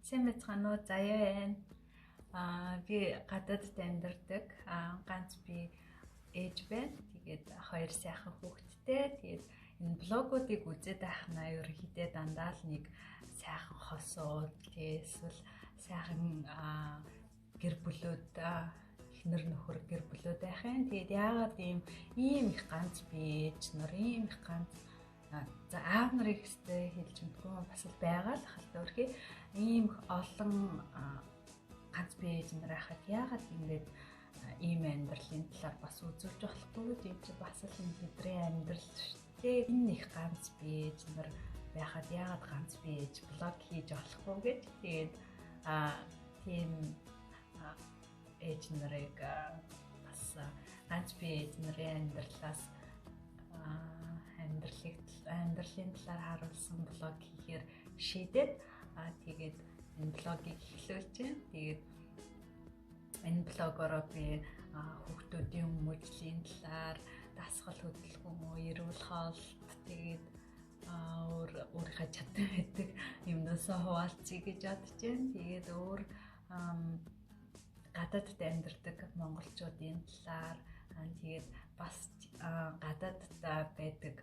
Сайн байцгаана уу? Заяа байна. Би гадаадд амьдардаг. Ганц би ээж байна. Тэгээд хоёр сайхан хүүхэдтэй. Тэгээд энэ блогуудыг үзээд байхнаа ерөнхийдөө дандаа л нэг сайхан хосууд, тэгээ эсвэл сайхан гэр бүлүүд, эхнэр нөхөр гэр бүлүүд байх юм. Тэгээд яагаад ийм их ганц би ээж нар, ийм их ганц за аав нарыг өстэй хэлж мэдгүй бас л байгаа л хальт өөрхий ийм олон ганц би ээж нар байхад яагаад ингэж ийм амьдралын талаар бас үзүүлж болохгүй юм чи бас л энэ бидний амьдрал шүү дээ. Энэ их ганц би ээж нар байхад яагаад ганц би ээж блог хийж болохгүй гэж. Тэгээд тийм ээж нарыг бас ганц би ээж нарын амьдралаас амьдралын талаар харуулсан блог хийхээр шийдээд тэгээд энэ блогийг эхлүүлж байна. Тэгээд энэ блогоороо би хүүхдүүдийн хүмүүжлийн талаар, дасгал хөдөлгөөн, эрүүл хооллолт, тэгээд өөр өөрийнхөө чадсан байдаг юмнасаа хуваалцъя гэж бодож байна. Тэгээд өөр гадаадд амьдардаг монголчуудын талаар, тэгээд бас гадаадд байдаг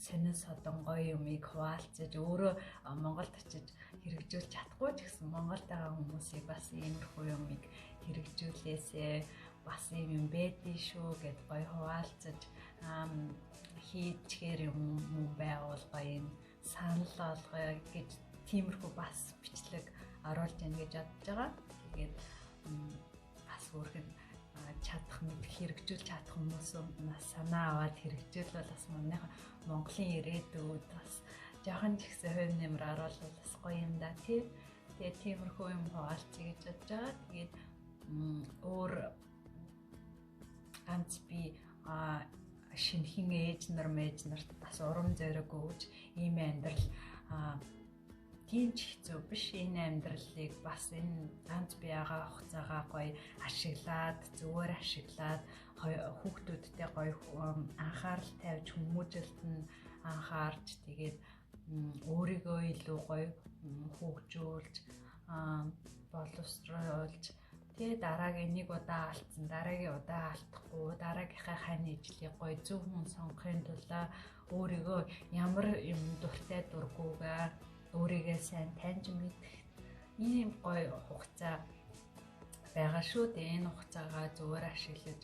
сонин содон гоё юмыг хуваалцаж, өөрөө Монголд очиж хэрэгжүүлж чадахгүй ч гэсэн Монголд байгаа хүмүүсийг бас иймэрхүү юмыг хэрэгжүүлээсээ, бас ийм юм байдгийн шүү гэд гоё хуваалцаж хийчихээр юм мөн байгуул гоё юм санал олгоё гэж тиймэрхүү бас бичлэг оруулж яах гэж бодож байгаа. Тэгээд бас өөрх нь чадах мэдэх хэрэгжүүлж чадах хүмүүс нас санаа аваад хэрэгжүүлвэл бас манайха Монголын ирээдүйд бас жоохон ч ихсэн хувь нэмэр оруулвал бас гоё юм да тий. Тэгээд тиймэрхүү юм хуваалцъя гэж бодож байгаа. Тэгээд өөр ганц би шинэхэн ээж нар мэж нарт бас урам зориг өгж ийм амьдрал тийм ч хэцүү биш. Энэ амьдралыг бас энэ ганц биегаа хугацаагаа гоё ашиглаад, зүгээр ашиглаад, хүүхдүүдтэй гоё анхаарал тавьж, хүмүүжилт нь анхаарч, тэгээд өөрийгөө илүү гоё хөгжүүлж, боловсруулж, тэгээ дараагийн нэг удаа алдсан, дараагийн удаа алдахгүй, дараагийнхаа хань ижлийг гоё зөв хүн сонгохын тулд өөрийгөө ямар юм дуртай дургүйгээ өөрийгөө сайн таньж мэдэх ийм гоё хугацаа байгаа шүү дээ. Энэ хугацаагаа зүгээр ашиглаж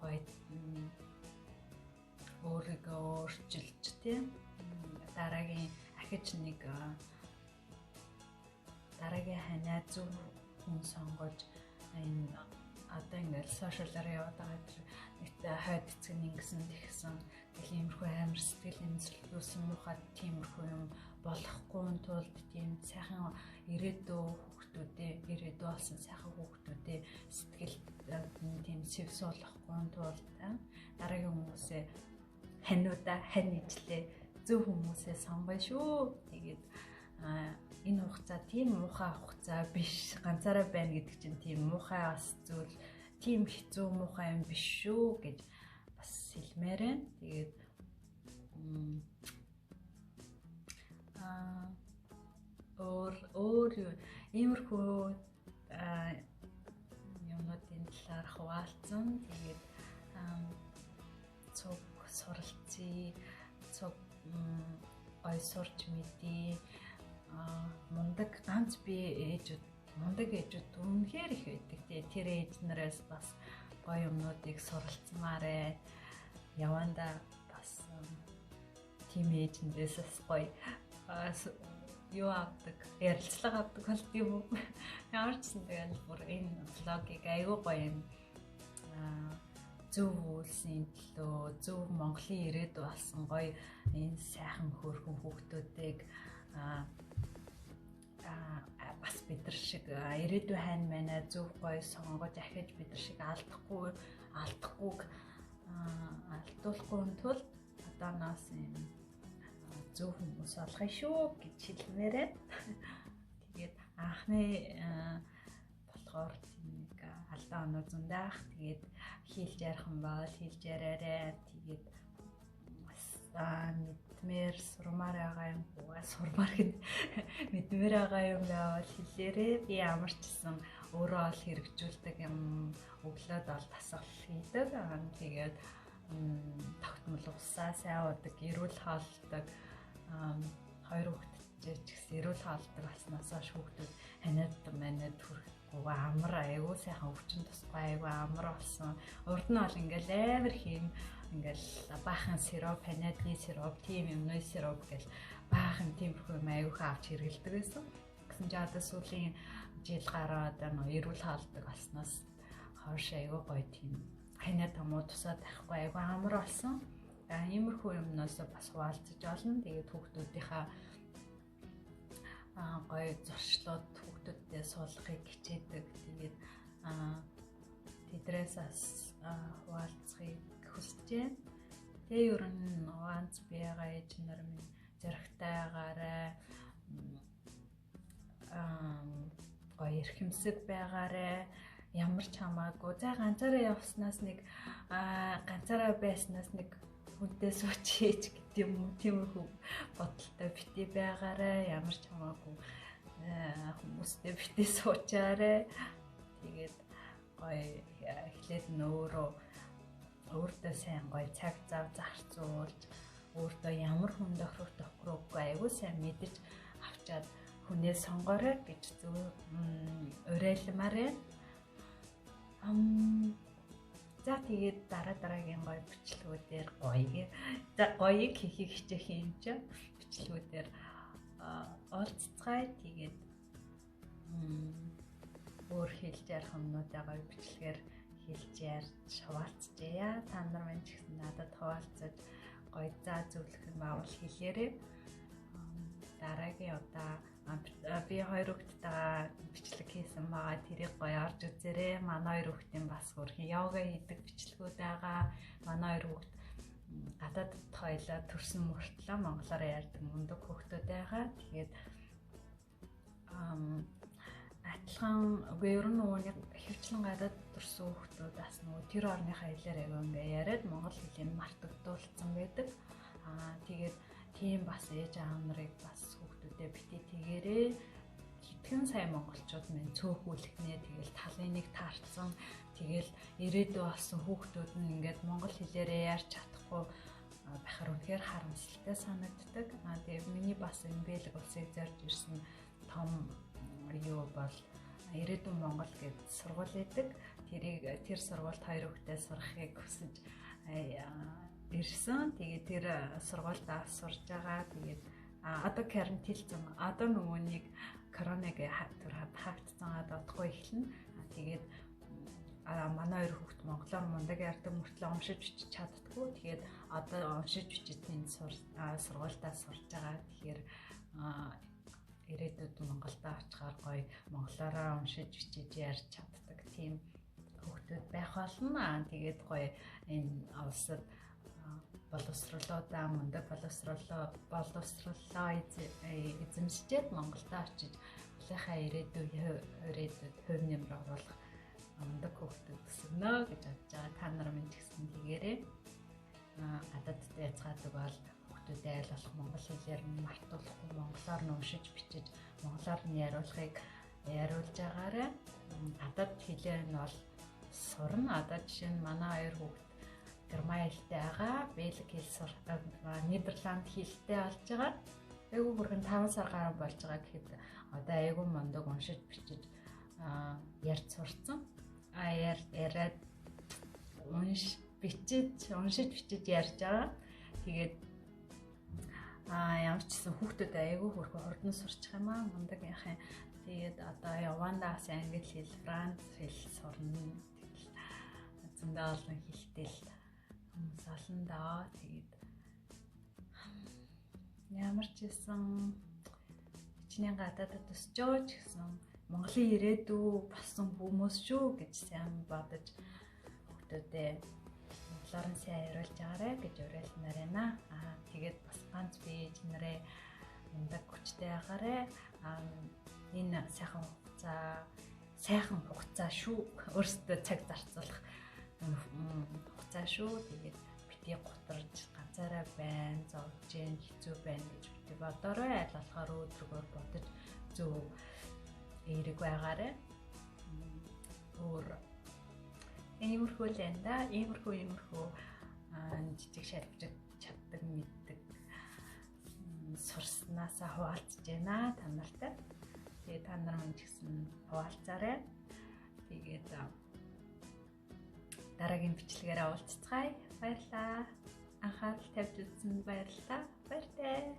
гоё өөрийгөө өөрчилж, тийм дараагийн ахиж нэг дараагийн ханаа зөв хүн сонгож, энэ одоо ингээл сошиалаар яваад байгаа тэр нэг хойд эцэг нь ингэсэн тэгсэн гэл иймэрхүү амар сэтгэл эмзэрлүүлсэн муухай тиймэрхүү юм болохгүй тулд тийм сайхан ирээдүй хүүхдүүдээ, ирээдүй болсон сайхан хүүхдүүдээ сэтгэл тийм сэв суулгахгүй тулд дараагийн хүмүүсээ ханиудаа хань ижлээ зөв хүмүүсээ сонгоё шүү. Тэгээд энэ хугацаа тийм муухай хугацаа биш. Ганцаараа байна гэдэг чинь тийм муухай бас зүйл, тийм хэцүү муухай юм биш шүү гэж бас хэлмээр байна. Тэгээд өөр иймэрхүү юмнуудын талаар хуваалцсан. Тэгээд цуг суралцъя, цуг гой сурч мэдээ. Мундаг ганц би ээжүүд, мундаг ээжүүд үнэхээр их байдаг. Тэгээ тэр ээж нараас бас гоё юмнуудыг суралцмаарэ. Яванда бас тийм ээжэндээс бас гоё юу авдаг, ярилцлага авдаг болд юм уу? Ямар ч гэсэн тэгэл бүр энэ блогийг айгүй гоё юм зөв үйлсийн төлөө, зөв Монголын ирээдүй болсон гоё энэ сайхан хөөрхөн хүүхдүүдийг бас бид нар шиг ирээдүй хайн манай зөв гоё сонгож ахиж бид нар шиг алдахгүйг алдуулахгүй тулд одооноос юм зөв хүмүүс болгоё шүү гэж хэлмээр байна. Тэгээд анхны болохоор тийм нэг алдаа оноо зөндөө ах. Тэгээд хийлж ярих юм бол хийлж яриарай. Тэгээд бас мэдмээр сурмаар байгаа юм сурмаар гэд мэдмээр байгаа юм байвал хэлээрээ. Би ямар ч гэсэн өөрөө ол хэрэгжүүлдэг юм өглөөд ол дасгал хийдэг. Тэгээд тогтмол усаа сайн уудаг, эрүүл хооллодог. Хоёр хүүхэдтэй ч гэсэн эрүүл хооллодог болсноос хойш хүүхдүүд ханиад манад хүрэхгүй амар айгүй сайхан өвчин тусгүй айгүй амар болсон. Урд нь бол ингээл амар хийм ингээл баахан сироп, ханиадны сироп, тийм юмны сироп гэл баахан тиймэрхүү юм айгүйхан авч хэрэгэлдэг байсан. Гэсэн чи одоо сүүлийн жил гараа одоо нөө эрүүл хооллодог болсноос хойш айгүй гоё тийм ханиад муу тусаад байхгүй айгүй амар болсон. Иймэрхүү юмнаас бас хуваалцаж олно. Тэгээд хүүхдүүдийнхаа гоё зуршлууд хүүхдүүдтэй суулгахыг хичээдэг. Тэгээд тэдрээс бас хуваалцахыг хүсэж байна. Тэгээ ер нь ганц биегаа ээж нар минь зоригтойгаарай, гоё эрхэмсэг байгаарай. Ямар ч хамаагүй. За ганцаараа явснаас нэг ганцаараа байснаас нэг хүнтэй сууч гэдэг юм уу, тиймэрхүү бодолтой бити байгаарай. Ямар ч хамаагүй хүмүүстэй бити суучаарай. Тэгээд гоё эхлээд нь өөртөө сайн гоё цаг зав зарцуулж, өөртөө ямар хүн тохирох тохироогүй айгүй сайн мэдэж авчаад хүнээ сонгоорой гэж зөв уриалмаар байна. За тэгээд дараа дараагийн гоё бичлэгүүдээр гоё. За гоёг хийхийг хичээх юм чи бичлэгүүдээр уулзцгаая. Тэгээд өөр хэлж ярих юмнуудаа гоё бичлэгээр хэлж ярьж хуваалцжээ. Та нар маань ч гэсэн надад хуваалцаж гоё заа зөвлөх юм аавал хэлээрэй. Дараагийн удаа би хоёр хүүхэдтэйгээ бичлэг хийсэн байгаа. Тэрийг гоё орж үзээрэй. Манай хоёр хүүхдийн бас хөөрхөн йога хийдэг бичлэгүүд байгаа. Манай хоёр хүүхд гадаадд хоёлаа төрсэн мөртлөө монголоор ярьдаг мундаг хүүхдүүд байгаа. Тэгээд адилхан үгүй ер нь нөгөө нэг хөвчлэн гадаад төрсэн хүүхдүүд бас нөгөө тэр орныхаа хэлээр аягүй ингээ яриад монгол хэлийг мартагдуулсан байдаг. Тэгээд тийм бас ээж аав нарыг бас хүүхдүүдээ бити тэгээрээ хэдхэн сая монголчууд мэн цөөхүүлэх нэ, тэгэл талын нэг таарцсан, тэгэл ирээдүй болсон хүүхдүүд нь ингээд монгол хэлээрээ ярьж чадахгүй байхаар үнэхээр харамсалтай санагддаг. Тэгээд миний бас энэ Бэлэг улсыг зорж ирсэн том юу бол ирээдүйн Монгол гэж сургууль байдаг. Тэр сургуульд хоёр хүүхдээ сурахыг хүсэж ирсэн. Тэгээд тэр сургуульдаа сурж байгаа. Тэгээд одоо карантинлцсан. Одоо нөгөө нэг коронавиг түр хаагдсан одоо удахгүй эхэлнэ. Тэгээд манай хоёр хүүхд монголоор мундаг ярьдаг мөртлөө уншиж бичиж чаддаггүй. Тэгээд одоо уншиж бичиж энэ сургуульдаа сурж байгаа. Тэгэхээр ирээдүйд Монголдо очихоор гоё монголоороо уншиж бичиж ярьж чаддаг тийм хүүхдүүд байх болно. Тэгээд гоё энэ улсад боловсролоодаа мундаг боловсролоо эзэмшээд Монголдо очиж улынхаа ирээдүйд хувь нэмэр оруулах мундаг хүүхдүүд өснө гэж бодож байгаа. Та нар минь ч гэсэн тэгээрэй. Гадаадд яцгаадаг бол хүүхдүүдэд айл болох монгол хэлээр нь мартуулахгүй монголоор нь уншиж бичиж монголоор нь яриулахыг яриулж байгаарай. Гадаад хэлээр нь бол сурна. Одоо жишээ нь манай хоёр хүүхд герман хэлтэй байгаа, бельги хэл Нидерланд хэлтэй болж байгаа. Айгүй бүрхэн 5 сар гаруй болж байгаа гэхэд одоо айгүй мундаг уншиж бичиж ярьж сурцсан. Яриад уншиж бичиж ярьж байгаа. Тэгээд ямар ч гэсэн хүүхдүүд айгүй хөрхөн хурдан сурчих юм аа мундаг яхаа. Тэгээд одоо явандаа бас англи хэл, франц хэл сурна. Тэгэл зөндөө олон хэлтэй л хүмүүс олон даа. Тэгээд ямар ч гэсэн хичнээн гадаадд өсчөө ч гэсэн Монголын ирээдүй болсон хүмүүс шүү гэж сайн бодож хүүхдүүдээ монголоор нь сайн яриулж байгаарэ гэж уриалмаар байна. Тэгээд бас ганц би ээж нарээ мундаг хүчтэй байгаарэ. Энэ сайхан хугацаа шүү. Өөрсдөө цаг зарцуулах хугацаа шүү. Тэгээд бити бити гутарж ганцаараа байна, зовж гэн, хэцүү байна гэж бити бодоорой. Аль болохоор өдрөгөөр бодож зөв эерэг байгаарай. Өөр иймэрхүү л энэ да. Иймэрхүү жижиг шалбжиг чаддаг мэддэг сурснаасаа хуваалцж байна та нартай. Тэгээ та нар мань ч гэсэн хуваалцаарай. Тэгээд дараагийн бичлэгээр уулзцгаая. Баярлалаа. Анхаарал тавьж үзсэнд баярлалаа. Баяртай.